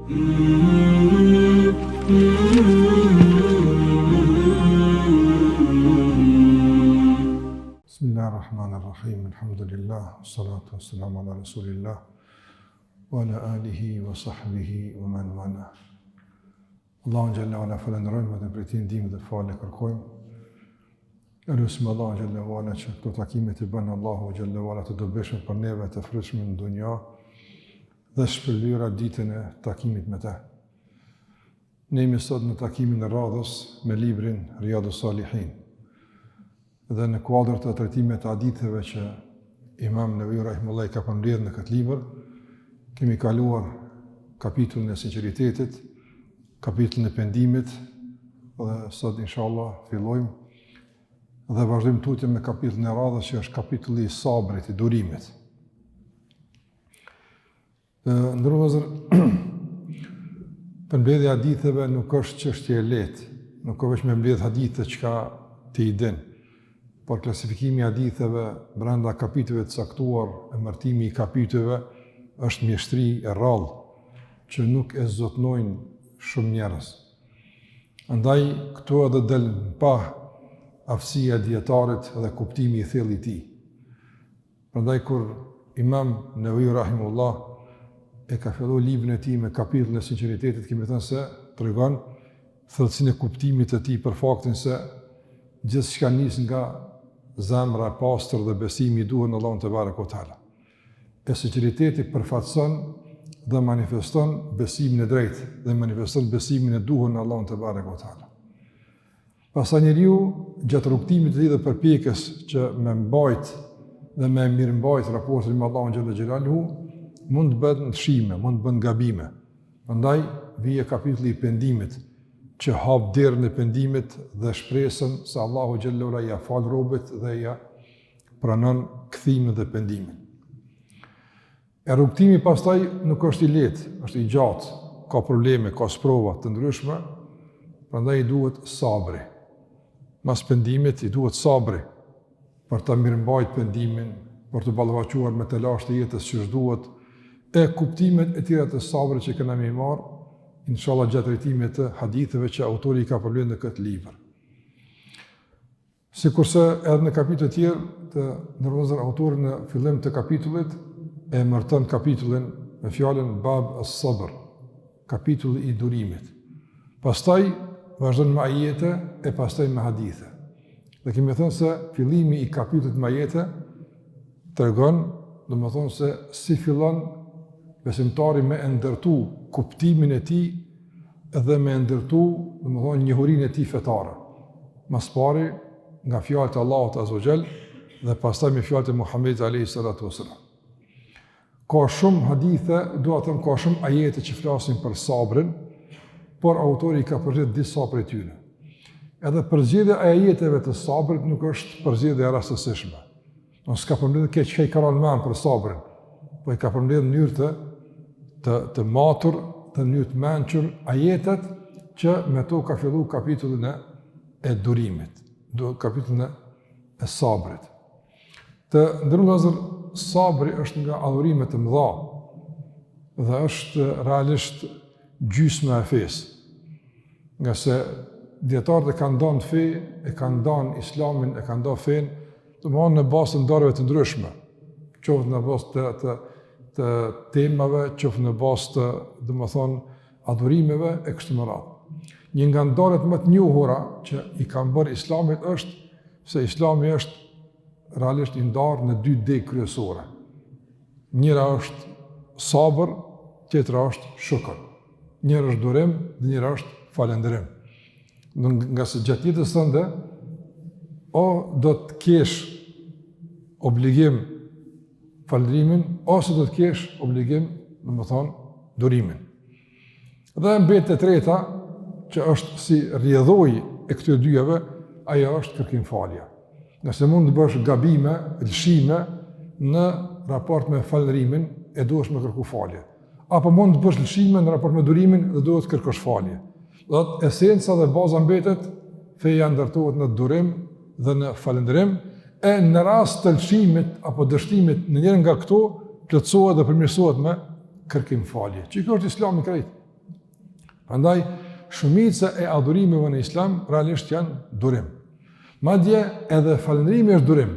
Bismillahirrahmanirrahim. Alhamdulillah, salatu wassalamu ala rasulillah wa ala alihi wa sahbihi wa man wala. Allahun xhelle ve ala falënderojmë dhe prej tij ndihmë dhe falje kërkojmë. E lusim Allahun xhelle ve ala që këto takime t'i bën Allahu xhelle ve ala të dobishme për neve të frytshme në dunja dhe shpërblyera ditën e takimit me te. Ne jemi sot në takimin e radhës me librin Riyadus Salihin. Dhe në kuadër të trajtimit të haditheve që Imam Neveviu rahimehullah i ka përmbledhur në këtë libër, kemi kaluar kapitullin e sinqeritetit, kapitullin e pendimit dhe sot inshallah fillojmë dhe vazhdojmë tutje me kapitullin e radhës që është kapitulli i sabrit, i durimit. Të nderuar vëllezër, përmbledhja e haditheve nuk është çështje e lehtë, nuk është veç me mbledh hadithe çka ti i din, por klasifikimi i haditheve brenda kapitujve të caktuar, emërtimi i kapitujve është mjeshtri e rrallë që nuk e zotnojnë shumë njerëz. Andaj këtu edhe del në pah aftësia e dijetarit dhe kuptimi i thellë i tij. Prandaj kur Imam Neveviu rahimehullah e ka fillu librin e tij me kapitullin e sinqeritetit, kemi thënë se tregon thellësinë e kuptimit të tij për faktin se gjithçka nis nga zemra e pastër dhe besimi i duhur në Allahun tebareke ve teala. E sinqeriteti përfaqëson dhe manifeston besimin e drejtë dhe manifeston besimin e duhur në Allahun tebareke ve teala. Pastaj njeriu gjatë rrugëtimit të tij dhe përpjekjes që me mbajt dhe me mirëmbajt raportin me Allahun xhelle xhelaluhu, mund të bën lëshime, mund të bën gabime. Prandaj vjen kapitulli i pendimit, që hap derën e pendimit dhe shpresën se Allahu xhelle ue ala ia fal robit dhe ia pranon kthimin dhe pendimin. E rrugëtimi pastaj nuk është i lehtë, është i gjatë, ka probleme, ka sprova të ndryshme, prandaj i duhet sabri. Mas pendimit i duhet sabri për ta mirëmbajt pendimin, për t'u ballafaquar me telashet e jetës qysh duhet, e kuptimet e tjera të sabrit që kena me i marrë, inshallah gjatë trajtimit të haditheve që autori i ka përmbledhur në këtë libër. Sikurse edhe në kapitujt e tjerë të nderuar vëllezër autori në fillim të kapitullit e emërton kapitullin me fjalën Bab as-Sabr, kapitulli i durimit. Pastaj vazhdon me ajete e pastaj me hadithe. Dhe kemi thënë se fillimi i kapitullit me ajete tregon, domethënë se si fillon besimtari me e ndërtu kuptimin e tij dhe me e ndërtu, domethënë njohurinë e tij fetare. Ma s'pari nga fjalët e Allahut Azza wa Jall dhe pastaj me fjalët e Muhamedit alayhi salatu wasalam. Ka shumë hadithe, dua të them ka shumë ajete që flasin për sabrin, por autori i ka përzgjedh disa prej tyre. Edhe përzgjedhja e ajeteve të sabrit nuk është përzgjedhje e rastësishme. Nuk s'ka përmbledhur krejt çka i ka ra n'men për sabrin, po i ka përmbledhur në mënyrë të të të matur, në mënyrë të mençur ajetet që me to ka fillu kapitullin e e durimit, do kapitullin e, e sabrit. Të nderuar vëllezër, sabri është nga adhurimet e mëdha dhe është realisht gjysma e fesë. Ngase dijetarët e kanë ndanë fe, e kanë ndanë islamin, e kanë ndanë fenë, domethënë në bazë të ndarjeve të ndryshme, qoftë në bazë të, të, të temave, qoftë në bazë të, domethënë, adhurimeve e kështu me radhë. Një nga ndarjet më të njohura që i kanë bërë islamit është se islami është realisht i ndarë në dy degë kryesore. Njëra është sabër, tjetra është shukër. Njëra është durim dhe njëra është falënderim. Ngase gjatë jetës tënde, o do të kesh obligim falënderimin, ose do të kesh obligim, domethënë, durimin. Dhe mbetet e treta, që është si rrjedhojë e këtyre dyjave, ajo është kërkim falja. Ngase mund të bësh gabime, lëshime në raport me falënderimin, e duhesh me kërku falje. Apo mund të bësh lëshime në raport me durimin dhe duhet të kërkosh falje. Do thotë esenca dhe baza mbetet feja ndërtohet në durim dhe në falënderim, e në rast të lëshimit apo dështimit në njërën nga këto, plotësohet dhe përmirësohet me kërkim falje. Që kjo është islami krejt. Prandaj, shumica e adhurimeve në islam realisht janë durim. Madje edhe falënderimi është durim.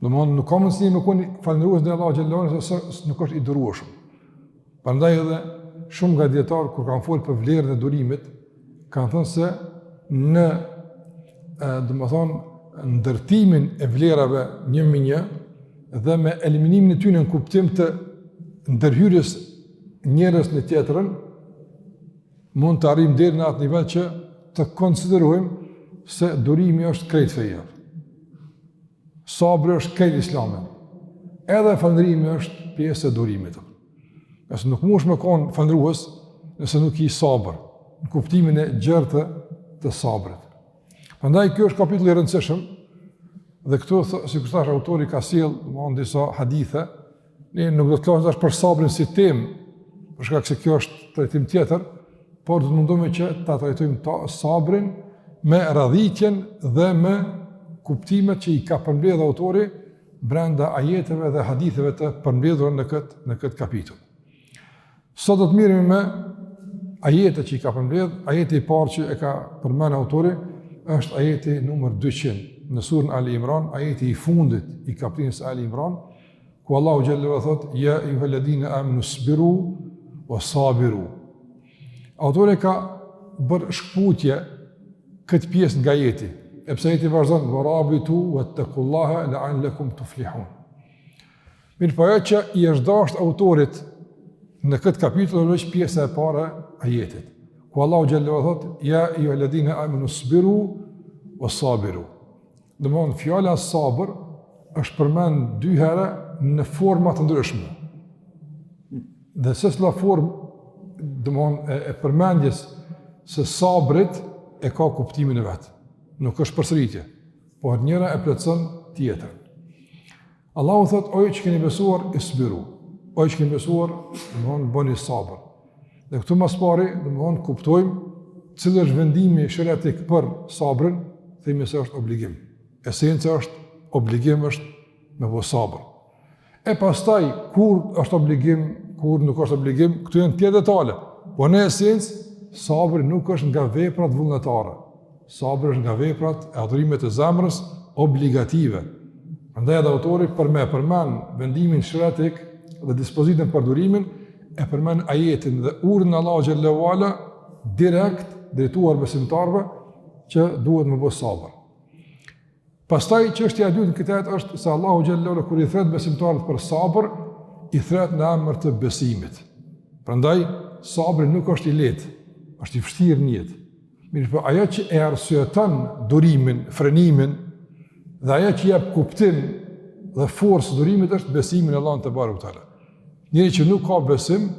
Domethënë, nuk ka mundësi me konë falënderues ndaj Allahut xhelle ue ala, se nuk është i durueshëm. Prandaj edhe shumë nga dijetarët, kur kanë folë për vlerën e durimit, kanë thënë se në, domethënë, ndërtimin e vlerave një me një, dhe me eliminimin e tyne në kuptim të ndërhyrjes njërës në tjetrën, mund të arrijmë deri në atë nivel që të konsiderojmë se durimi është krejt feja. Sabri është krejt islami. Edhe falënderimi është pjesë e durimit. Nëse nuk mundesh me konë falënderues, nëse nuk ki sabër, në kuptimin e gjerë të, të sabrit. Prandaj ky është kapitull i rëndësishëm, dhe këtu, sikur thashë, autori ka sjell, domethënë disa hadithe, ne nuk do të flasim tash për sabrin si temë, për shkak se kjo është trajtim tjetër, por do të mundohemi që ta trajtojmë ta sabrin me radhitjen dhe me kuptimet që i ka përmbledhur autori brenda ajeteve dhe haditheve të përmbledhura në këtë në këtë kapitull. Sot do të merremi me ajetet që i ka përmbledh, ajeti i parë që e ka përmend autori është ajeti numër 200 në surën Ali Imran, ajeti i fundit i kaptinës Ali Imran, ku Allahu xhelle ue ala thotë ja ejjuhalladhina amanu sbiru wa sabiru. Autori ka bërë shkputje këtë pjesë nga ajeti, e pse ajeti vazhdon wa rabitu wattaqullaha la'allakum tuflihun. Mirëpo ajo që i është dashtë autorit në këtë kapitull është veç pjesa e parë e ajetit, ku Allahu xhelle ue ala thotë ja ejjuhalladhina amanu sbiru wa sabiru. Domethënë fjala sabër është përmend dy herë në forma të ndryshme. Dhe secila formë, domethënë, e, e përmendjes së sabrit e ka kuptimin e vet. Nuk është përsëritje, por njëra e plotëson tjetrën. Allahu thotë, o ju që keni besuar, isbiru. O ju që keni besuar, domethënë, bëni sabër. Dhe këtu ma s'pari, domethënë, kuptojmë, cili është vendimi sheriatik për sabrin, themi se është obligim. Esenca është obligim është me bo sabër. E pastaj, kur është obligim, kur nuk është obligim, këto janë tjera detale. Po në esencë, sabri nuk është nga veprat vullnetare. Sabri është nga veprat e adhurimet e zemrës obligative. Prandaj edhe autori për me përmend vendimin sheriatik dhe dispozitën për durimin, e përmend ajetin dhe urdhrin e Allahut xhelle ue ala direkt drejtuar besimtarëve që duhet me bo sabër. Pastaj çështja e dytë në këtë ajet është se Allahu xhelle ue ala kur i thret besimtarët për sabër, i thret në emër të besimit. Prandaj sabri nuk është i lehtë, është i vështirë në jetë. Mirëpo ajo që e arsyeton durimin, frenimin dhe ajo që jep kuptim dhe forcë durimit është besimi në Allahun tebareke ue teala. Njeri që nuk ka besim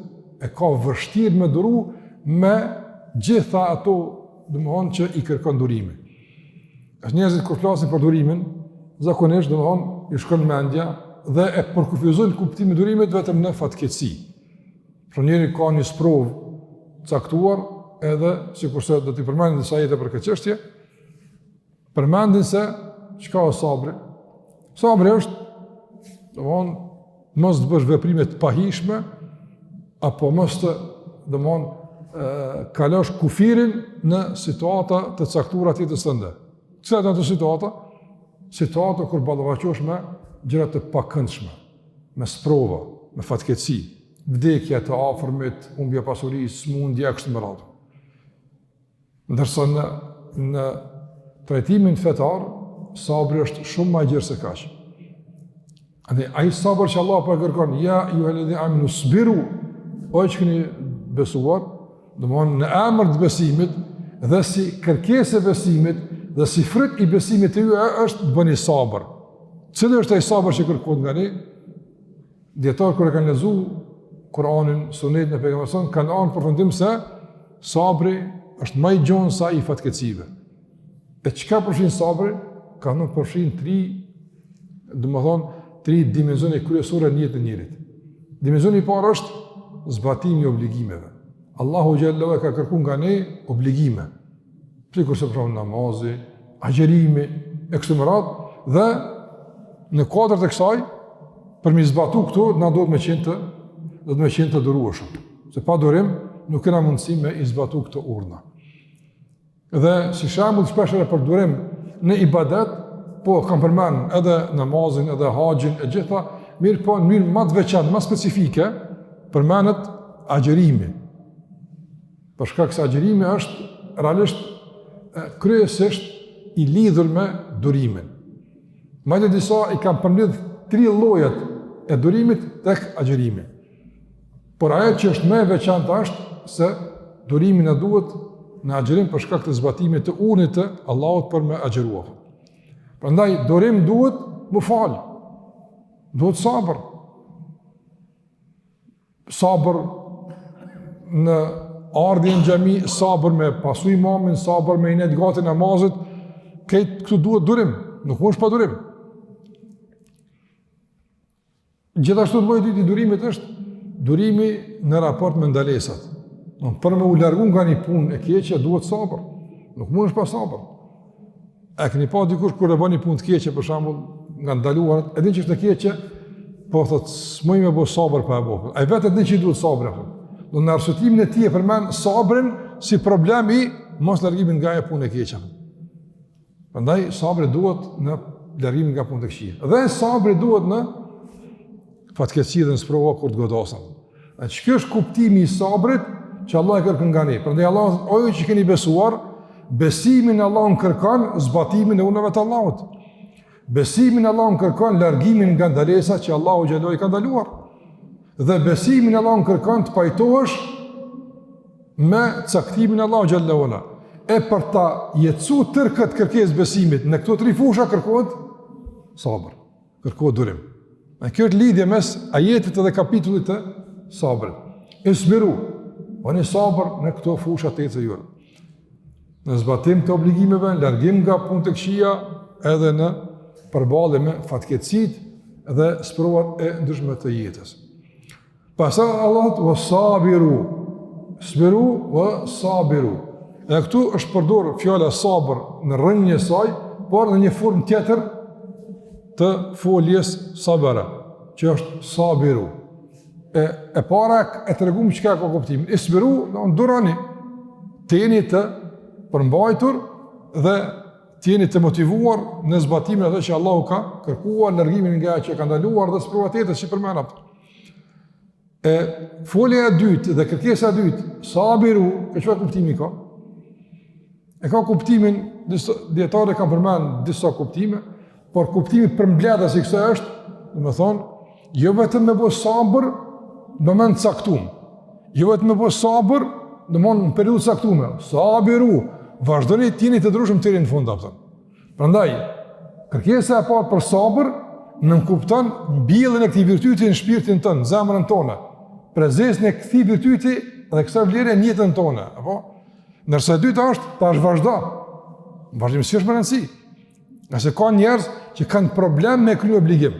e ka vështirë me duru me gjitha ato, domethënë që i kërkon durimi. Është njerëzit kur flasin për durimin, zakonisht domethënë i shkon mendja dhe e përkufizojnë kuptimin e durimit vetëm në fatkeqësi. Pra njeri ka një sprovë caktuar edhe sikurse do t'i përmendim disa ajete për këtë çështje, përmendin se çka është sabri. Sabri është domethënë mos të bësh veprime të pahijshme apo mos të domethënë kalosh kufirin në situata të caktuara të jetës tënde. Cilat janë ato situata? Situata kur ballafaqohesh me gjëra të pakëndshme, me sprova, me fatkeqësi, vdekja e të afërmit, humbja e pasurisë, sëmundja e kështu me radhë. Ndërsa në në trajtimin fetar, sabri është shumë më i gjerë se kaq. Andaj ai sabër që Allah po e kërkon, ja ejjuhalledhine amenu sbiru, o ju që keni besuar, domethënë në emër të besimit dhe si kërkesë e besimit dhe si fryt i besimit të juaj është të bëni sabër. Cili është ai sabër që kërkohet nga ne? Dijetarët kur e kanë lexu Kur'anin, Sunetin e pejgamberit a.s., kanë ardhur në përfundim se sabri është më i gjonë se ai i fatkeqësive. E çka përfshin sabri? Kanë thënë përfshin tri, domethënë, tri dimensione kryesore në jetën e njerit. Dimensioni i parë është zbatimi i obligimeve. Allahu xhelle ue ala ka kërku nga ne obligime. Sikurse për shembull namazi, agjërimi e kështu me radhë dhe në kuadër të kësaj për m'i zbatu këto na duhet me qenë të duhet me qenë të durueshëm. Se pa durim. nuk kena mundësi me i zbatu këto urdhna. Dhe si shembull shpeshherë për durim në ibadet, po kam përmend edhe namazin, edhe haxhin e gjitha, mirëpo në mënyrë më të veçantë, më specifike, përmendet agjërimi. Për shkak se agjërimi është realisht kryesisht i lidhur me durimin. Madje disa i kanë përmbledh tri llojet e durimit tek agjërimi. Por ajo që është më e veçantë është se durimi na duhet në agjërim për shkak të zbatimit të urdhnit të Allahut për me agjëruar. Prandaj durim duhet m'u fal. Duhet sabër. Sabër në ardhjen në xhami, sabër me pasu imamin, sabër me i nejt gati namazit, krejt këtu duhet durim, nuk mundesh pa durim. Gjithashtu lloji i dytë i durimit është durimi në raport me ndalesat. Don për me u largu nga një punë e keqe duhet sabër. Nuk mundesh pa sabër. A keni pa dikush kur e bën një punë të keqe për shembull nga ndaluarat, e din që është e keqe, po thot s'muj me bo sabër pa e bo. Ai vetë e din që i duhet sabër apo. Don në arsyetimin e tij e përmend sabrin si problem i mos largimit nga ajo punë e keqe. Prandaj sabri duhet në largimin nga punët e këqija. Dhe sabri duhet në fatkeqësi dhe në sprova kur të godasin. Dhe që kjo është kuptimi i sabrit që Allah e kërkon nga ne. Prandaj Allah thotë, o ju që keni besuar, besimi në Allahun kërkon zbatimin e urdhnave të Allahut. Besimi në Allahun kërkon largimin nga ndalesa që Allahu xhele i ka ndaluar. Dhe besimi në Allahun kërkon të pajtohesh me caktimin e Allahut xhele ue ala. E për ta jetësu tërë këtë kërkesë besimit, në këto tri fusha kërkohet sabër, kërkohet durim. E kjo është lidhje mes ajetit edhe kapitullit të sabrit. Isbiru, bëni sabër në këto fusha të jetës juaj. Në zbatim të obligimeve, në largim nga punët e këqija, edhe në përballje me fatkeqësitë dhe sprovat e ndryshme të jetës. Pastaj Allah thotë, wa sabiru, isbiru, wa sabiru. Edhe këtu është përdorë fjala sabër në rrënjën e saj, por në një formë tjetër të foljes sabara, që është sabiru. E, e para e tregum çka ka kuptimin. Isbiru, do duroni, të jeni të përmbajtur dhe të jeni të motivuar në zbatimin e asaj që Allahu ka kërkuar, largimin nga ajo që ka ndaluar dhe sprovat e jetës që përmenda. E folja e dytë dhe kërkesa e dytë, sabiru, e çfarë kuptimi ka? E ka kuptimin, disa dijetarë kanë përmend disa kuptime, por kuptimi përmbledhës i kësaj është, domethonë, jo vetëm me bo sabër në moment të caktum, jo vetëm me bo sabër në moment në periudhë të caktume, sabiru, vazhdoni të jeni të durueshëm deri në fund, a kupton. Prandaj, kërkesa e parë për sabër nënkupton mbjelljen e këtij virtyti në shpirtin tonë, në zemrën tonë, prezencën e këtij virtyti dhe kësaj vlere në jetën tonë, apo? Ndërsa e dyta është tash vazhdo. Vazhdimësi është me rëndësi. Ngase ka njerëz që kanë problem me kry obligim.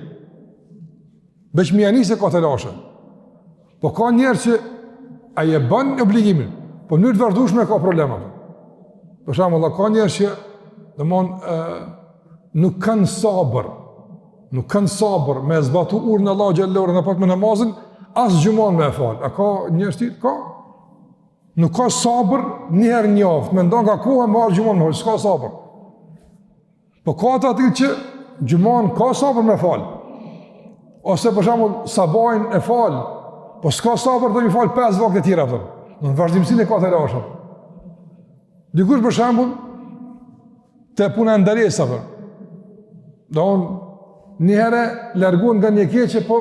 Veç me ia nis e ka telashe. Po ka njerëz që ai e bën obligimin, po në mënyrë të vazhdueshme ka problema. Për shembull, ka njerëz që domthon ë nuk kanë sabër, nuk kanë sabër me zbatu urdhrin e Allahut xhelle në raport me namazin, as xhuman me e fal. A ka njerëz të ka? Nuk ka sabër një herë në javë, me nda nga koha me ardh xhuman, s'ka sabër. Po ka të atillë që xhuman ka sabër me fal. Ose për shembull sabahin e fal, po s'ka sabër të mi fal pesë vakte tjera apo. Në vazhdimësinë e ka telashe. Dikush për shembull te puna e ndalesave. Don një herë largohet nga një keqe, po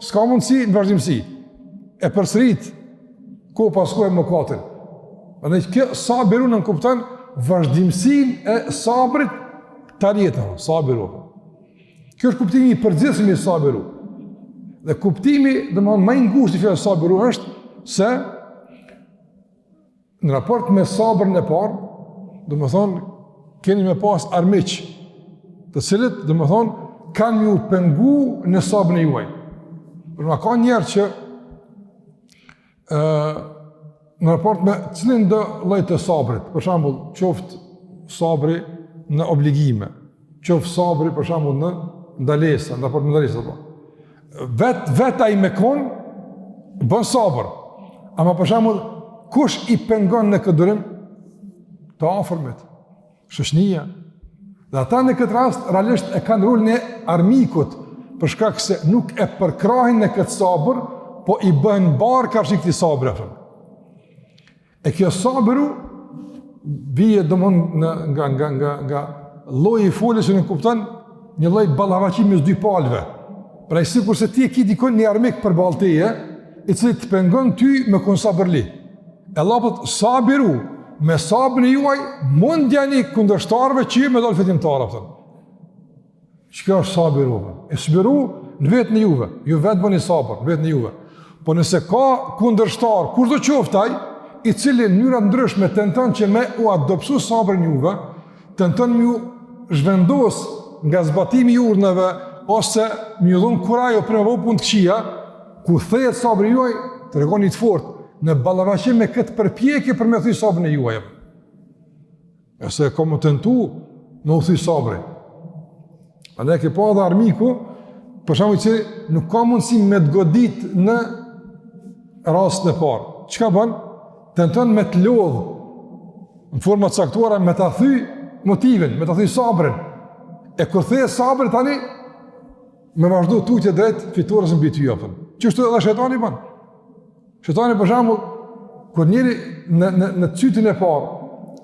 s'ka mundësi në vazhdimësi. E përsërit kohë pas kohe mëkatin. Prandaj kjo sabiru nënkupton vazhdimësinë e sabrit tërë jetën, sabiru. Kjo është kuptimi i përgjithshëm i sabiru. Dhe kuptimi, domethënë, më i ngushtë i fjalës sabiru është se në raport me sabrën e parë, domethënë, keni me pas armiq, të cilët, domethënë, kanë me ju pengu në sabrën e juaj. Por ma ka njerëz që ë në raport me cilindo lloj të sabrit, për shembull, qoftë sabri në obligime, qoftë sabri për shembull në ndalesa, në raport me ndalesa apo. Vet vet ai me kon bën sabër. Ama për shembull. Kush i pengon në këtë durim? Të afërmit, shoqnia. Dhe ata në këtë rast realisht e kanë rolin e armikut, për shkak se nuk e përkrahin në këtë sabër, po i bëhen barrë karshi këtij sabri, apo. E kjo sabiru vije domthon në nga nga nga nga lloji i foljes që nënkupton një lloj ballafaqimi mes dy palëve. Pra sikurse ti e ki dikon një armik përballë teje, i cili të pengon ty me kon sabërli. E Allahu po thotë sabiru me sabrin e juaj mundjani kundërshtarëve që ju me dal fitimtar apo. Çka është sabiru? Isbiru në veten e juve, ju vetë bëni sabër në veten e juve. Po nëse ka kundërshtar, kushdo qoftë ai, i cili në mënyra të ndryshme tenton që me ua dobësu sabrin juve, tenton me ju zhvendos nga zbatimi i urdhnave ose me ju dhon kurajo për me bo punë të këqija, ku thehet sabri juaj, tregoni të fortë në ballafaqim me këtë përpjekje për me thy sabrin e juaj. E se ka me tentu me u thy sabri. Andaj e ke pa edhe armiku, për shembull që nuk ka mundësi me të godit në rastin e parë. Çka bën? Tenton me të lodhë në forma të caktuara me ta thy motivin, me ta thy sabrin. E kur thehet sabri tani, me vazhdu tutje drejt fitores mbi ty, apo. Qështu edhe shejtani bën. Shejtani për shembull, kur njeri në në në cytjen e parë,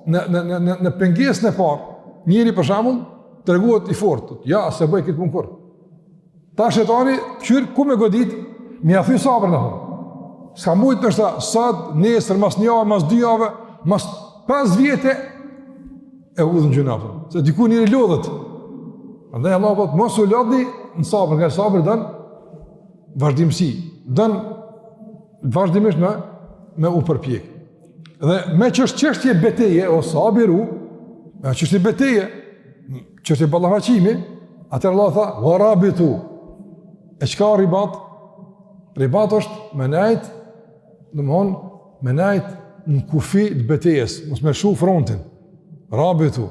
në në në në në pengesën e parë, njeri për shembull tregohet i fortë, ja s'e bëj këtë punë kurrë. Tash shejtani kqyr ku me godit, me ia thy sabrin apo. S'ka mujt ndoshta sot, nesër, mas një jave, mas dy jave, mas 5 vjete e hudh në gjynah. Se diku njeri lodhet. Andaj Allahu po thotë mos u lodhni në sabër, nga sabri don vazhdimësi, don vazhdimisht me, me u përpjek. Dhe meqë është çështje beteje, ue sabiru, me çështje beteje, çështje ballafaqimi, atëherë Allahu tha, ue rabitu. E çka ribat? Ribat është me nejt, domethonë, me nejt në kufi të betejës, mos me lshu frontin. Rabitu.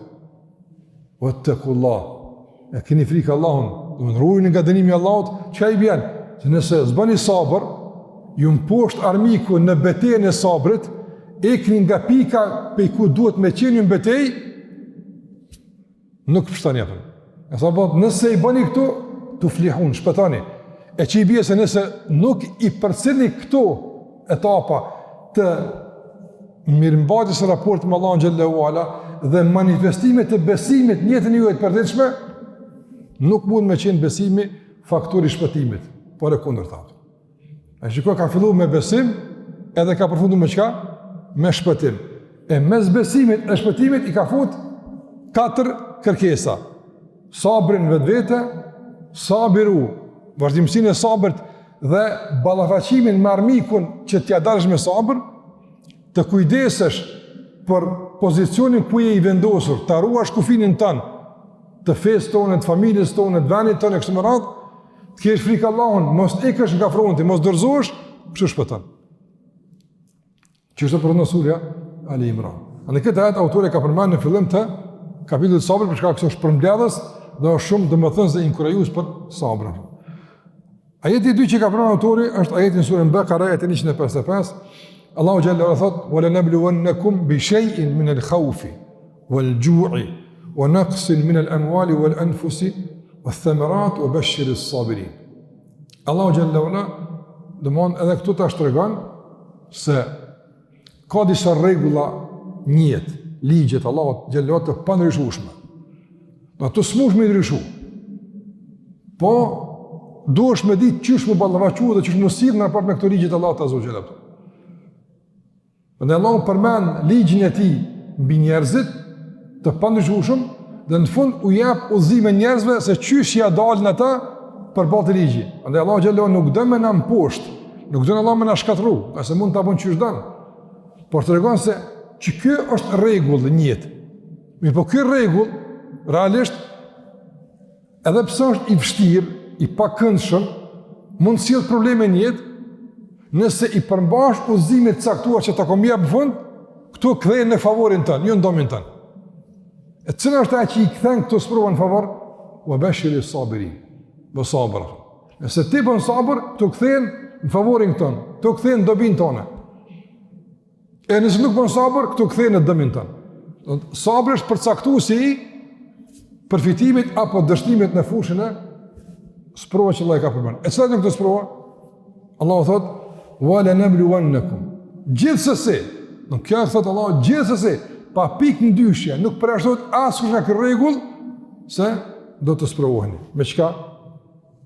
Wettekullah, e keni frikë Allahun, domethonë rujuni nga dënimi i Allahut, çka i bjen? Se nëse s'bëni sabër, ju mposht armiku në betejën e sabrit, ikni nga pika pej ku duhet me qenë në betejë, nuk pështoni apo. E sa po, nëse i bëni këto, tuflihun, shpëtoni. E që i bie se nëse nuk i përcillni këto etapa të mirëmbajtjes së raportit me Allahun xhelle ue ala dhe manifestimit të besimit në jetën e juaj të përditshme, nuk mund me qenë besimi faktor i shpëtimit, por e kundërta. A shiko ka fillu me besim edhe ka përfundu me çka? Me shpëtim. E mes besimit e shpëtimit i ka fut katër kërkesa. Sabrin në vetvete, sabiru, vazhdimësinë e sabrit dhe ballafaqimin me armikun që t'ia dalësh me sabër, të kujdesesh për pozicionin ku je i vendosur, ta ruash kufinin tënd, të fesë tonë, të familjes tonë, të vendit tonë e kështu me radhë, të kesh frikë Allahun, mos të ikësh nga fronti, mos dorëzohesh, kështu shpëton. Qështu përfundon surja Ali Imran. A në këtë ajet autori ka përmend në fillim të kapitullit të sabrit për shkak se është përmbledhës dhe është shumë domethënës dhe inkurajues për sabrin. Ajeti i dytë që ka përmend autori është ajeti në surën Bekare, ajeti 155. Allahu xhelle ue ala thot: "Wa lanabluwannakum bi shay'in min al-khawfi wal-ju'i wa naqsin min al-amwali wal-anfusi wath-thamarat wa bashshir as-sabirin." Allahu xhelle ue ala domthon edhe këtu tash tregon se ka disa rregulla në jetë, ligjet e Allahut xhelle ue ala të pandryshueshme. Ato s'mush me ndryshu. Po duhesh me ditë qysh m'u ballafaqu dhe qysh m'u sill në raport me këto ligjet e Allahut azze ue xhel. Dhe Allahu përmend ligjin e tij mbi njerëzit të pandryshueshëm dhe në fund u jep udhëzime njerëzve se qysh ia dalin ata përballë atij ligji. Andaj Allahu xhelle ue ala nuk do me na mposht, nuk don Allahu me na shkatërru, ngase mund ta bën qysh don. Por tregon se që ky është rregull në jetë. Mirëpo ky rregull realisht Edhe pse është i vështirë, i pakëndshëm, mund të sjellë probleme në jetë, nëse i përmbahesh udhëzimit të caktuar që ta kom jep në fund, këto kthehen në favorin tënd, jo në domin tënd. E cila është ajo që i kthen këto sprova në favor? Wa bashiri sabirin. Bo sabër. Nëse ti bën sabër, këto kthehen në favorin tënd, këto kthehen në dobinë tënde. E nëse nuk bën sabër, këto kthehen në dëmin tënd. Sabri është përcaktuesi i përfitimit apo dështimit në fushën e sprovave që Allahu i ka përmend. E cilat janë këto sprova? Allahu thot: "Wa lanabluwannakum." Gjithsesi, nuk kjo thot Allahu gjithsesi, pa pikë mëdyshje, nuk përjashtohet askush nga ky rregull se do të sprovoheni. Me çka?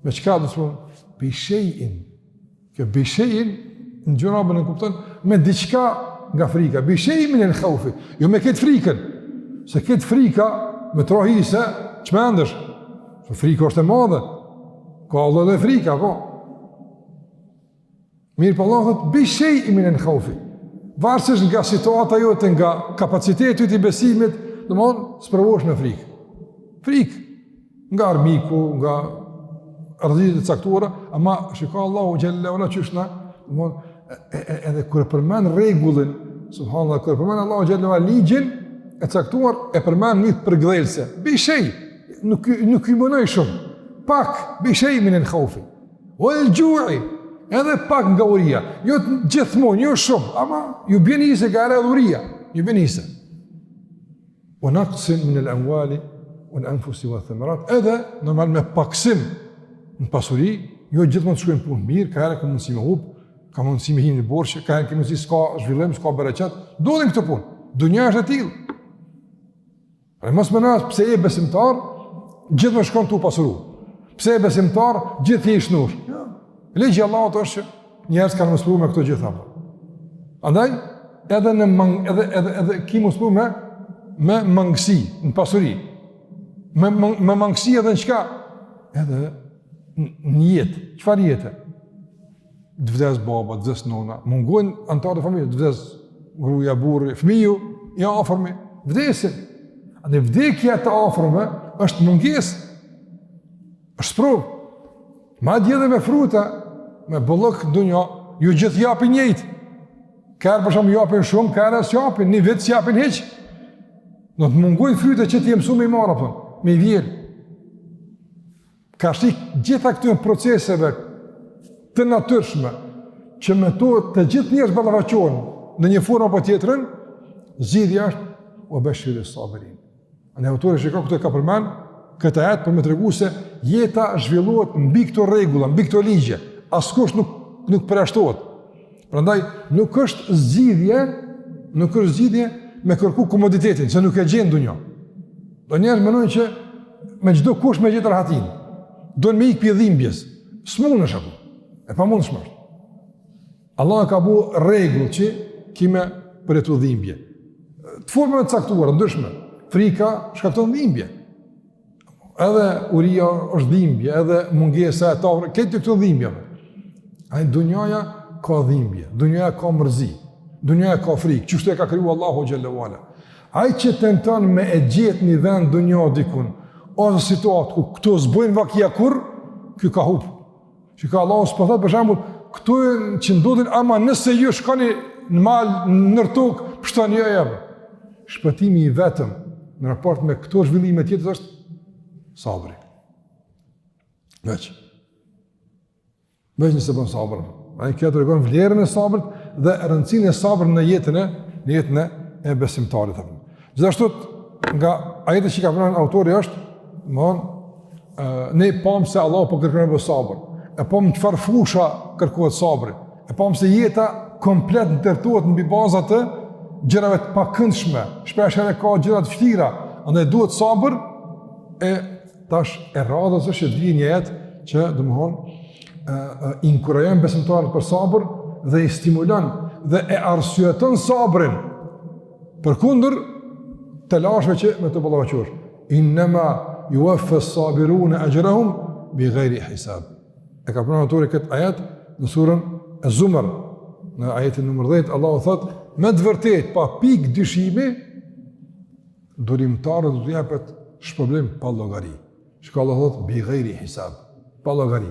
Me çka do të sprovoheni? Bi shejin Kjo bi shejin në gjuhën arabe nënkupton me diçka nga frika. Bi shejin minel khaufi. Jo me këtë frikën. Se këtë frika me të ra hise, çmendesh. Se frika është e madhe. Ka lloj-lloj frika, po. Mirëpo Allahu thotë, bi shejin minel khaufi. Varësisht nga situata jote, nga kapaciteti yt i besimit, domethënë, sprovohesh me frikë. Frikë. nga armiku, nga rreziqet e caktuara, ama shiko Allahu xhelle ue ala qysh na, domthon edhe kur e përmend rregullin, subhanallahu kur e përmend Allahu xhelle ue ala ligjin e caktuar e përmend një përkëdhelëse. Bi shej, nuk nuk i mënoj shumë. Pak bi shej min el khaufi. Wal ju'i, edhe pak nga uria. Jo gjithmonë, jo shumë, ama ju bjen hise nga edhe uria, ju bjen hise. Wa naqsin min al-amwali wal anfusi wa thamarat, edhe normal me paksim në pasuri, jo gjithmonë të shkojnë punë mirë, ka herë ka mundësi me hup, ka mundësi me hi në borxh, ka herë ka mundësi s'ka zhvillim, s'ka bereqet, ndodhin këto punë. Dunja është e tillë. Pra mos mendo pse je besimtar, gjithmonë shkon tu pasuru. Pse je besimtar, gjithë je i shnosh. Jo. Ligji i Allahut është që njerëz kanë m'u sprovu me këto gjitha. Andaj, edhe në mang, edhe edhe edhe ki m'u sprovu me me mangësi në pasuri. Me me mangësi edhe në çka? Edhe në jetë. Çfarë jete? Të vdes baba, të vdes nona, mungojnë anëtarët e familjes, të vdes gruaja, burri, fëmiu, i afërmi, vdesin. Andaj vdekja e të afërmve është mungesë. Është sprovë. Madje edhe me fruta, me bollëk n'dunja, jo gjithë japin njëjtë. Ka herë për shembull japin shumë, ka herë s'japin, një vit s'japin hiç. Do të mungojnë frytet që ti je mësu me i marrë, apo, me i vjel. Karshi gjitha këtyre proceseve të natyrshme, që me to të gjithë njerëzit ballafaqohen në një formë apo tjetrën, zgjidhja është ue beshiri sabirin. Andaj autori shiko këtu e ka përmend këtë ajet për me tregu se jeta zhvillohet mbi këto rregulla, mbi këto ligje. Askush nuk nuk përjashtohet. Prandaj nuk është zgjidhje, nuk është zgjidhje me kërku komoditetin, se nuk e gjen n'dunja. Do njerëz mendojnë që me çdo kusht me gjetë rahatinë. Don me ik pi dhimbjes. S'mundesh apo. E pamundshme është. Allah e ka bu rregull që ki me përjetu dhimbje. Të formave të caktuara, ndryshme. Frika shkakton dhimbje. Edhe uria është dhimbje, edhe mungesa e t'afërmve, këto këto dhimbje. Ai dunjaja ka dhimbje, dunjaja ka mërzi, dunjaja ka frikë, qështu e ka kriju Allahu xhelle ue ala. Ai që tenton me e gjetë një vend dunja dikun, ose situatë ku këto s'bojnë vakia kurrë, ky ka hup. Që ka Allahu s'po thotë për shembull, këto që ndodhin ama nëse ju shkoni në mal nër tokë, pshtoni jo jo. Shpëtimi i vetëm në raport me këto zhvillime të jetës është sabri. Veç. Veç nëse bën sabër. Ai kjo tregon vlerën e sabrit dhe rëndësinë e sabrit në jetën e në jetën e besimtarit. Gjithashtu nga ajetet që ka përmend autori është, domthon ne pamë se Allahu po kërkon me sabër. E pamë në çfarë fusha kërkohet sabri. E pamë se jeta komplet ndërtohet mbi baza të gjërave të pakëndshme. Shpesh herë ka gjëra të vështira, andaj duhet sabër e tash e radhës është që të vijë një ajet që domthon ë ë inkurajon besimtarët për sabër dhe i stimulon dhe e arsyeton sabrin përkundër telasheve që me të ballafaqohesh. Innama yuwaffa as-sabiruna ajrahum bighayri hisab. E ka përmend autori këtë ajet në surën Az-Zumar, në ajetin numër 10, Allahu thot: "Me të vërtetë, pa pikë dyshimi, durimtarëve do t'u jepet shpërblim pa llogari." Shiko Allahu thot: "Bighayri hisab." Pa llogari.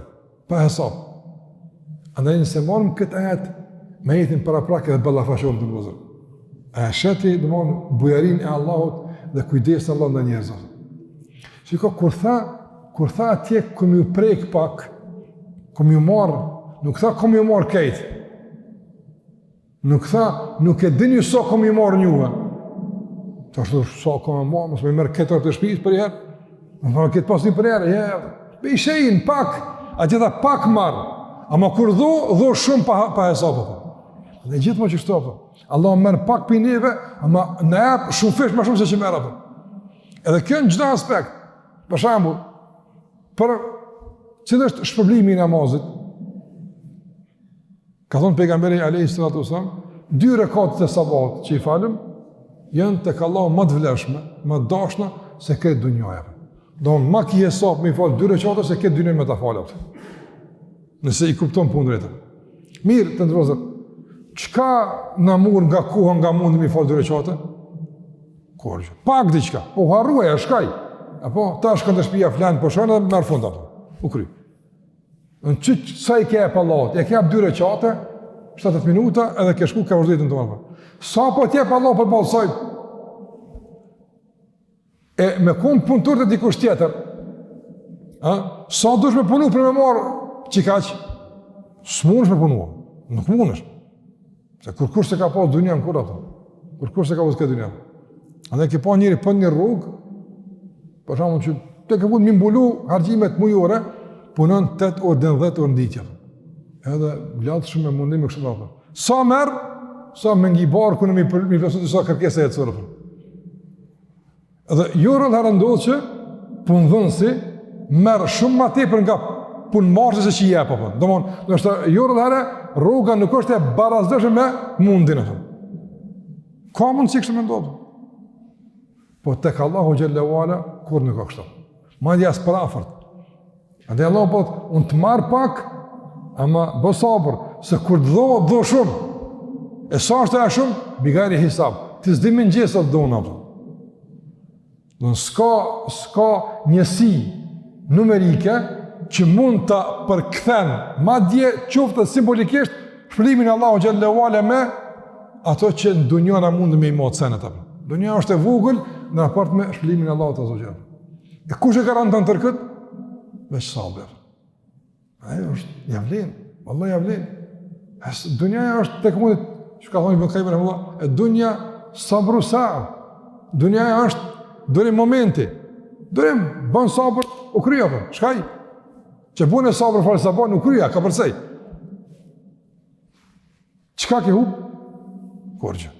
Pa hesap. Andaj nëse marrim këtë ajet me ajetin paraprak edhe ballafaqohem të vëllezër. A e sheh ti, domethënë, bujarinë e Allahut dhe kujdesin e Allahut ndaj njerëzve. Shiko, kur tha, kur tha atje kom ju prek pak, kom ju marrë, nuk tha kom ju marrë krejt. Nuk tha, nuk e dini sa kom me i marrë juve. Tash thu, sa kom me marrë, mos me merr këtë orë të shpisë përnjëherë. Më thonë, këtë pasni përnjëherë, je, bi shejin, pak, atje tha pak marr. Ama kur dho, dho shumë pa, pa hesap, apo. Dhe gjithmonë qështu, apo. Allah merr pak prej neve, ama na jep shumëfish ma shumë se që merr, apo. Edhe kjo në çdo aspekt. Për shembull, për cili është shpërblimi i namazit? Ka thonë pejgamberi alayhi salatu wasallam, dy rekatet e sabahut që i falim janë tek Allahu më të vlefshme, më të dashna se krejt dunjaja. Domethënë ma ki hesap me i fal dy rekate se krejt dunjanë me ta falë. Nëse i kupton punën drejt. Mirë, të nderuar vëllezër. Çka na mur nga koha nga mundi me i fal dy rekate? Kurgjë. Pak diçka. Po harrua, ja shkaj. Apo tash shkon te shtëpia flen, po shkon edhe merr fund apo. U kry. Në që sa i ke jep Allahut, e ke jep dy rekate, 7-8 minuta, edhe ke shku, ke vazhdu jetën tënde. Sa po t'jep Allahu përballë saj? E me konë punëtor te dikush tjetër, a? sa dush me punu për me marrë qikaq? S'munësh me punu, nuk munësh. Se kurkush s'e ka pas dunjan kurrë ato. Kurkush s'e ka pas këtë dunja. Andaj ke pa njeri për një rrogë, për shembull që të ke mund mi mbulu harxhimet mujore, punon 8 orë deri 10 orë në ditë. Edhe lodhshëm me mundim e kështu me radhë. Sa merr, sa me ngi barkun e mi mi plotësu disa kërkesa jetësore. Dhe jo rrallë herë ndodh që punëdhënësi merr shumë ma tepër nga punëmarrësi se që i jep, apo. Domthon, ndoshta jo rrallë herë rroga nuk është e barasvlershme me mundin apo. Ka mundësi kështu me ndodhë. Po tek Allahu xhelle ue ala kurrë nuk ka kështu. Madje as përafërt. Andaj Allahu po thotë, unë të marr pak, ama bë sabër, se kur të dho, dho shumë. E sa është ajo shumë? Bigajri hisab. Ti s'di me gjetë sa të dhon apo. Do s'ka s'ka njësi numerike që mund ta përkthen, madje qoftë simbolikisht shpërblimin e Allahut xhelle ue ala me ato që në dunja na mundem me i matë senet apo. Dunja është e vogël në raport me shpërblimin e Allahut azze ue xhel. E kush e garanton tërë këtë? Veç sabër. Ajo është, ja vlen, vallahi ja vlen. As dunjaja është tek mundit, që ka thonë Ibn Kajjim rahimehullah, ed-dunja sabru sa. Dunjaja është durim momenti. Durim, bën sabër, u kry apo, shkaj. Që bën sabër fal sabah, u kry, ka përsej. Çka ke hup? Kurgjë.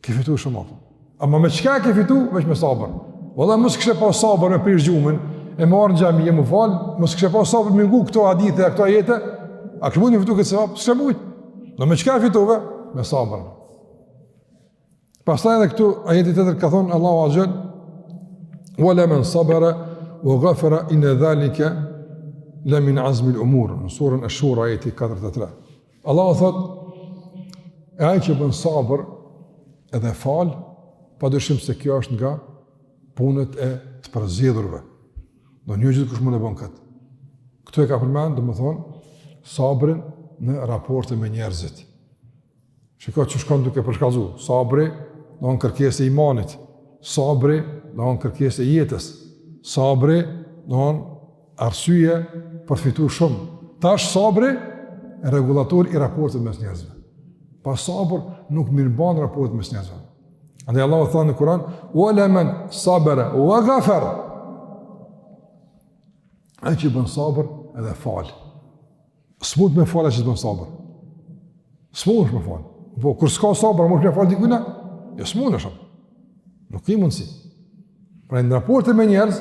Ke fitu shumë apo. Ama me çka ke fitu? Veç me sabër. Valla mos kishe pas sabër me prish gjumin, e me ardh në xhami e m'u fal, mos kishe pas sabër me ngu këto hadithe e këto ajete, a kishe mujt me fitu këtë sevap? S'kishe mujt. No me çka fitove? Me sabër. Pastaj edhe këtu ajeti tjetër ka thonë Allahu azze ue xhel wa la men sabara wa ghafara inna dhalika la min azmi al-umur në surën Ash-Shura ajeti 43. Allahu thot e ai që bën sabër edhe fal, padyshim se kjo është nga punët e të përzgjedhurve. Do jo gjithkush mund e bën këtë. Këtu e ka përmend, domethënë, sabrin në raporte me njerëzit. Shiko që shkon duke përshkallëzu. Sabri, domethënë kërkesë e imanit. Sabri, domethënë kërkesë e jetës. Sabri, domethënë arsye për fitu shumë. Tash sabri, rregullator i raportit mes njerëzve. Pa sabër nuk mirëmban raportet mes njerëzve. Andaj Allahu tha në Kur'an: "Wa la man sabara wa ghafara." Ai që bën sabër edhe fal. S'mund me falë që s'bën sabër. S'mund me falë. Po, kur s'ka sabër, mund me falë dikujna? Jo, s'mund është. Nuk ki mundësi. Pra në raporte me njerëz,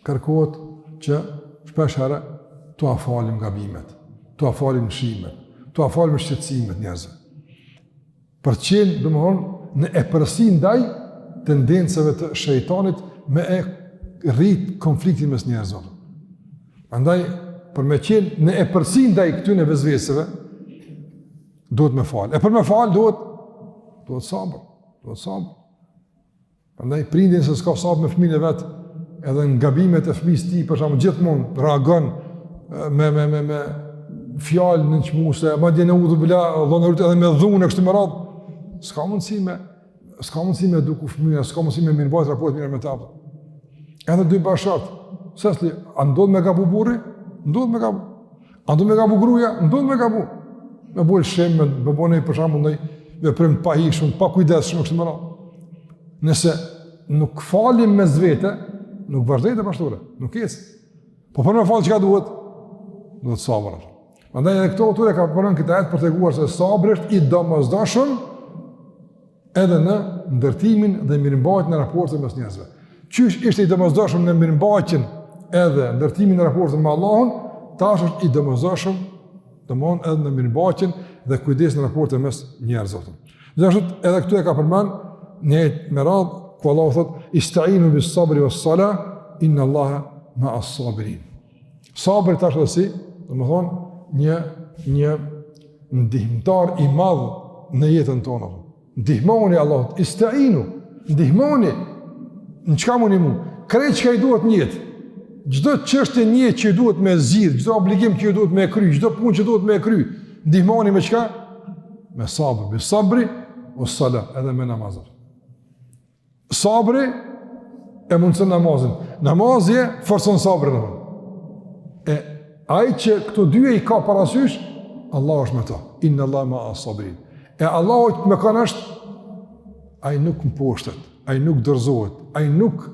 kërkohet që shpesh herë t'ua falim gabimet, t'ua falim lëshimet, t'ua falim shqetësimet njerëzve. Për të qenë, domethënë, në epërsi ndaj tendencave të shejtanit me e rrit konfliktin mes njerëzve. Andaj, për me qenë në epërsi ndaj këtyne vesveseve, duhet me falë. E për me falë, duhet, duhet sabër, duhet sabër. Prandaj prindi nëse s'ka sabër me fëmijën e vet, edhe në gabimet e fëmijës tij, për shembull, gjithmonë reagon me me me me fjalë nënçmuese, madje neudhubilah, Allahu na rujt edhe me dhunë e kështu me radhë. S'ka mundësi me s'ka mundësi me eduku fëmijën, s'ka mundësi me mirëmbajt raport mirë me ta. Edhe dy bashkëshortë. Secili, a ndodh me gabu burri? Ndodh me gabu. A ndodh me gabu gruaja? Ndodh me gabu. Me bo lëshim, me, me bo një për shembull një veprim të pahijshëm, të pakujdesshëm, kështu me radhë. Nëse nuk falim mes vete, nuk vazhdon jeta pashtore, nuk ecë. Po për me falë çka duhet? Duhet sabër. Andaj edhe këtu autori ka përmend këtë ajet për të treguar se sabri është i domosdoshëm edhe në ndërtimin dhe mirëmbajtjen e raporteve mes njerëzve. Qysh ishte i domosdoshëm në mirëmbajtjen edhe ndërtimin e raporteve me Allahun, tash është i domosdoshëm domthon edhe në mirëmbajtjen dhe kujdesin e raporteve mes njerëzve. Gjithashtu edhe këtu e ka përmend një ajet me radhë ku Allahu thot istainu bis sabri was sala inna Allaha ma as sabirin. Sabri tash edhe si, domethënë një një ndihmëtar i madh në jetën tonë. Ndihmoni Allahut, istainu, ndihmoni. Në çka me u nimu? Krejt çka i duhet në jetë. Çdo çështje në jetë që i duhet me zgjidh, çdo obligim që i duhet me kry, çdo punë që duhet me kry, ndihmoni me çka? Me sabër, me sabri was sala, edhe me namaz. Sabri e mundëson namazin. Namazi e forcon sabrin. E ai që këto dy i ka parasysh, Allahu është me to. Inna Allaha ma as-sabirin. E Allahu me kanë është, ai nuk mposhtet, ai nuk dorëzohet, ai nuk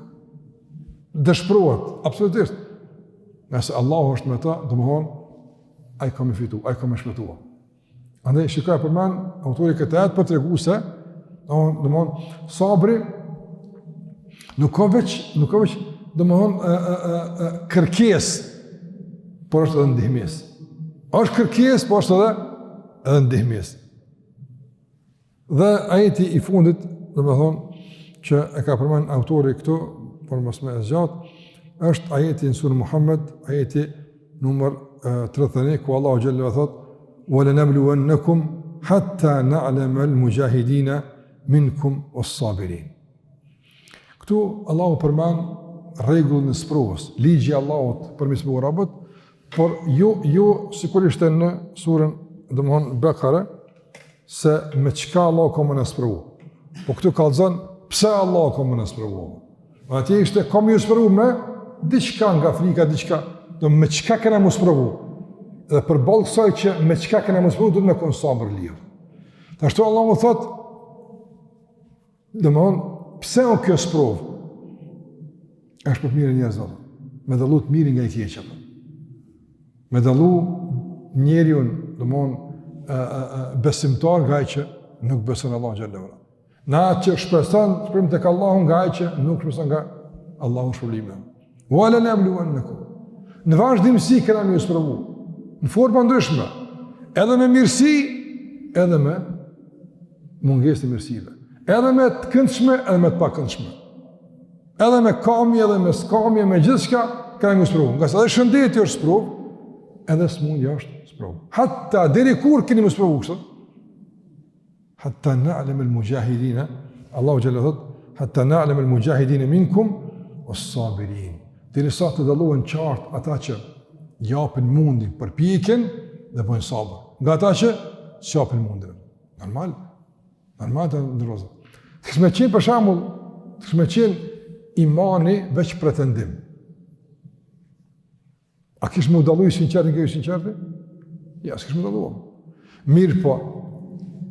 dëshpërohet, absolutisht. Nëse Allahu është me ta, domethonë, ai ka me fitu, ai ka me shpëtu. Andaj shiko e përmend autori këtë ajet për tregu se, domethonë, sabri nuk ka veç, nuk ka veç, domethonë, e, e, e, e, kërkesë, por është edhe ndihmesë. Është kërkesë, por është edhe, edhe ndihmesë. Dhe ajeti i fundit, domethonë, që e ka përmend autori këtu, por mos me e zgjat, është ajeti në suren Muhammed, ajeti numër 31, ku Allahu xhelle ve thot, wa lenebluwennekum hatta na'leme el mujahidina minkum ves sabirin. Këtu Allahu përmend rregullin e sprovës, ligji i Allahut për me i sprovu robët, por jo jo sikur ishte në surën, domthon Bekare, se me çka Allahu ka me na sprovu. Po këtu kallzon pse Allahu ka me na sprovu. Po atje ishte ka me ju sprovu me diçka nga frika, diçka, do me çka kena m'u sprovu. Dhe përballë kësaj që me çka kena m'u sprovu, duhet me kon sabërli. Tash këtu Allahu thot Domethonë, pse o kjo sprovë? është për të mirën e njerëzve, me dallu të mirin nga i keqi. Me dallu njeriun, domethonë, e, e, e, besimtar nga ai që nuk beson Allahun xhelle ve ala. Në atë që shpreson, shpërblim tek Allahu nga ai që nuk shpreson nga Allahu shpërblimin. Wa lenebluwennekum. Në vazhdimësi kena me ju sprovu. Në forma ndryshme. Edhe me mirësi, edhe me mungesë të mirësive. Edhe me të këndshme, edhe me të pakëndshme. Edhe me kamje, edhe me skamje, me gjithçka kena me ju sprovu. Ngase edhe shëndeti është sprovë, edhe smundja është sprovë. Hatta deri kur keni me u sprovu kështu? Hatta na'lem el mujahidina, Allahu xhelle thot, hatta na'lem el mujahidina minkum was sabirin. Derisa të dallohen qartë ata që japin mundin, përpjekjen dhe bëjnë sabër. Nga ata që s'japin mundin. Normal. Normal të nderuar. Të kish me qenë për shembull, të kish me qenë imani veç pretendim. A kish m'u dallu i sinqerti nga jo i sinqerti? Ja, s'kish m'u dallu. Mirëpo,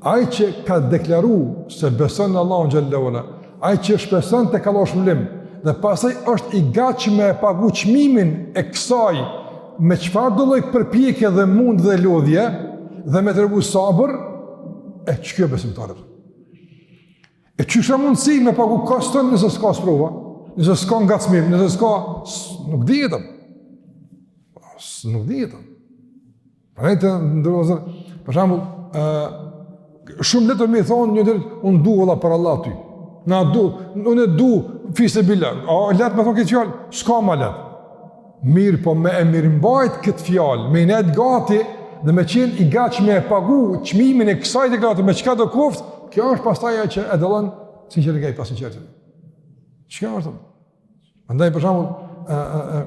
ai që ka deklaru se beson në Allahun xhelle ve ala, ai që shpreson tek Allahu shpërblim, dhe pastaj është i gatshëm me e pagu çmimin e kësaj, me çfarëdo lloj përpjekje dhe mund dhe lodhje, dhe me tregu sabër, e qe besimtari. E qysh ka mundësi me pagu koston nëse s'ka sprova, nëse s'ka ngacmim, nëse s'ka, nuk dihet, nuk dihet. Pra të nderuar vëllezër, për shembull, shumë lehtë me i thonë një ditë, unë du vëlla për Allah ty, na du, unë e du, fi sebilillah, a lehtë me thonë këtë fjalë, s'ka ma lehtë. Mirëpo me e mirëmbajt këtë fjalë, me i nejt gati dhe me qenë i gatshëm me e pagu çmimin e kësaj deklarate me çka do koftë, kjo është pastaj ajo që e dallon sinqertin nga i pasinqerti. Çka është? Andaj për shembull, ë ë ë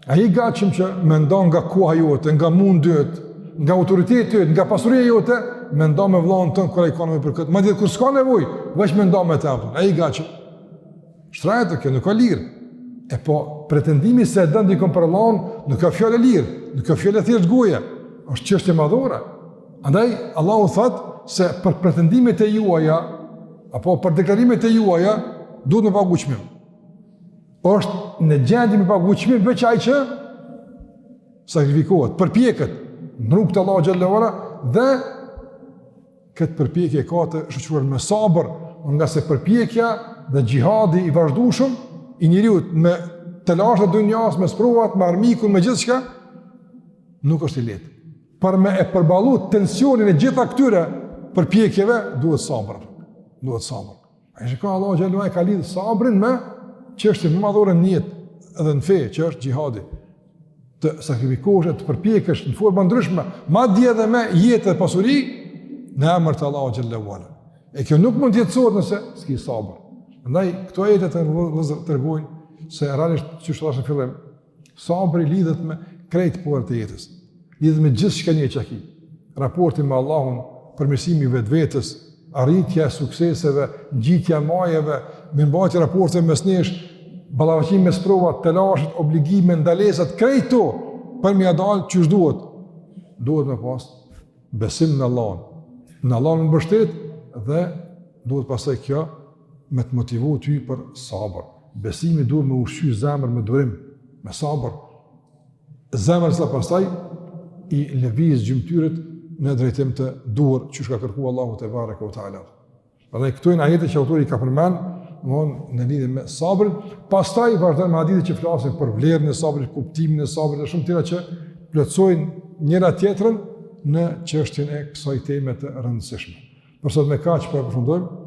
a je i gatshëm që me nda nga koha jote, nga mundi yt, nga autoriteti yt, nga pasuria jote, me nda me vëllain tënd kur ai ka nevojë për këtë. Madje kur s'ka nevojë, veç me nda me të apo. A je i gatshëm? Shtrajtë kjo nuk ka lirë. E po pretendimi se e don dikon për Allahun nuk ka fjalë e lirë, nuk ka fjalë e thjeshtë goje. Është çështje madhore. Andaj, Allahu thotë se për pretendimet e juaja, apo për deklarimet e juaja, duhet me pagu çmim. Është në gjendje me pagu çmim veç ai që sakrifikohet, përpjeket në rrugë të Allahut xhelle ve ala dhe këtë përpjekje e ka të shoqëruar me sabër, ngase përpjekja dhe xhihadi i vazhdueshëm i njeriut me telashet e dunjas, me sprovat, me armikun, me gjithçka, nuk është i lehtë. Për me e përballu tensionin e gjitha këtyre përpjekjeve, duhet sabër. Duhet sabër. A e shiko Allahu xhelle ve ala e ka lidhë sabrin me çështjen më madhore në jetë edhe në fe, që është xhihadi. Të sakrifikohesh e të përpjekesh në forma ndryshme, madje edhe me jetë dhe pasuri, në emër të Allahut xhelle ve ala. E kjo nuk mund të jetësohet nëse s'ki sabër. Andaj, këto ajete të vëllezër tregojnë se realisht, qysh thashë në fillim, Sabri lidhet me krejt poret e jetës. Lidhet me gjithçka një që ki. Raporti me Allahun, përmirësimi i vetvetes, arritja e sukseseve, ngjitja e majeve, mirëmbajtja e raporteve mes nesh, ballafaqimi me sprovat, telashet, obligime, ndalesat, krejt to për me ia dalë qysh duhet. Duhet me pas besim në Allahun. Në Allahun mbështet dhe duhet pastaj kjo me të motivu ty për sabër. Besimi duhet me ushqy zemër me durim, me sabër. Zemër sa pastaj i lëviz gjymtyrët në drejtim të duhur qysh ka kërku Allahu tebareke ve teala. Prandaj këto janë ajete që autori ka përmend, domthon në lidhje me sabrin, pastaj vazhdon me hadithe që flasin për vlerën e sabrit, kuptimin e sabrit dhe shumë tjera që plotësojnë njëra tjetrën në çështjen e kësaj teme të rëndësishme. Për sot me kaq po e përfundojmë.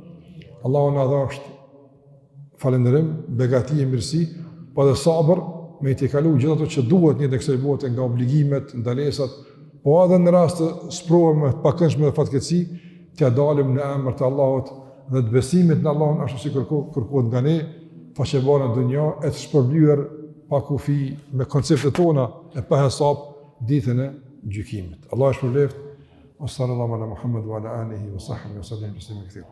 Allahu na dhashtë falënderim, begati e mirësi, po edhe sabër me i tejkalu gjithë ato që duhet në jetën e kësaj bote nga obligimet, ndalesat, po edhe në rast të sprovave të pakëndshme dhe fatkeqësi, t'ia dalim në emër të Allahut dhe të besimit në Allahun ashtu si kërko, kërkohet nga ne, faqebardhë në dunja e të shpërblyer pa kufi me konceptet tona e pa hesap ditën e gjykimit. Allahu ju shpërbleftë. Wa sallallahu ala Muhammad wa ala alihi wa sahbihi wa sallam taslima katira.